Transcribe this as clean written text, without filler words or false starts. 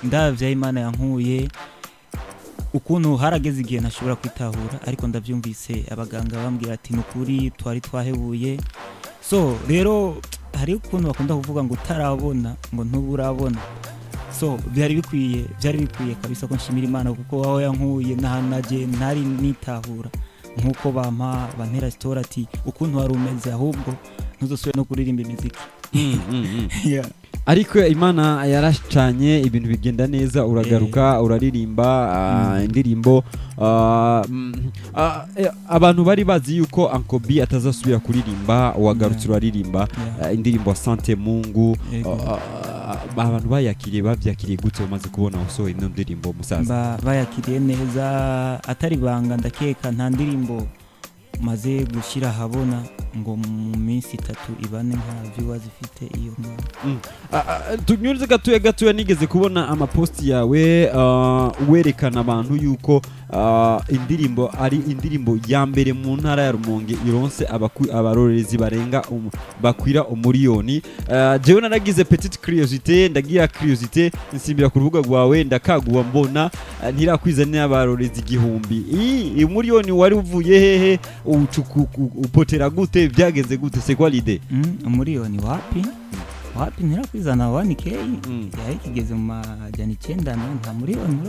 Ndavye aho Imana yankuye, ukuntu harageze igihe ntashobora kwitahura, ariko ndavyumvise abaganga bambwira ati: "Nukuri twari twahebuye." So rero hari ukuntu bakunda kuvuga ngo utarabona ngo ntuburabona. So byari bikwiye kabisa ko nshimira Imana, kuko aho yankuye n'ahantu naje ntari nitahura, nk'uko bampa bantera story ati ukuntu wari umeze, ahubwo ntuzosubire no kuririmba imiziki. Yeah. Ariko Imana yaracanye, ibintu bigenda neza, uragaruka uraririmba indirimbo. Abantu bari bazi yuko Uncle B atazasubira kuririmba, wagarutse uraririmba indirimbo Asante Mungu. Yego. Abantu bayakiriye, bavyakiriye gute umaze kubona usohoye ino ndirimbo, musaza? Bayakiriye neza, atari banga. Ndakeka nta ndirimbo maze gushyira ahabona ngo mu minsi 3 ibane nka viewers ifite iyo ngano. Tunyuze gatoya gatoya, nigeze kubona amaposti yawe werekana abantu yuko indirimbo ari indirimbo ya mbere mu ntara ya Rumonge ironse abarorerezi barenga bakwira 1 miliyoni. Jewe naragize petite curiosité, ndagira curiosité, nsimbira ku rubuga rwawe, ndakaguwa, mbona ntirakwiza n'abarorezi 1000. 1 miliyoni wari uvuye hehe? Upotera gute? Byagenze gute? C'est quoi l'idée? 1 miliyoni wapi wapi, ntirakwizana 1K. Yari kigeze mu 900 na nta miliyoni.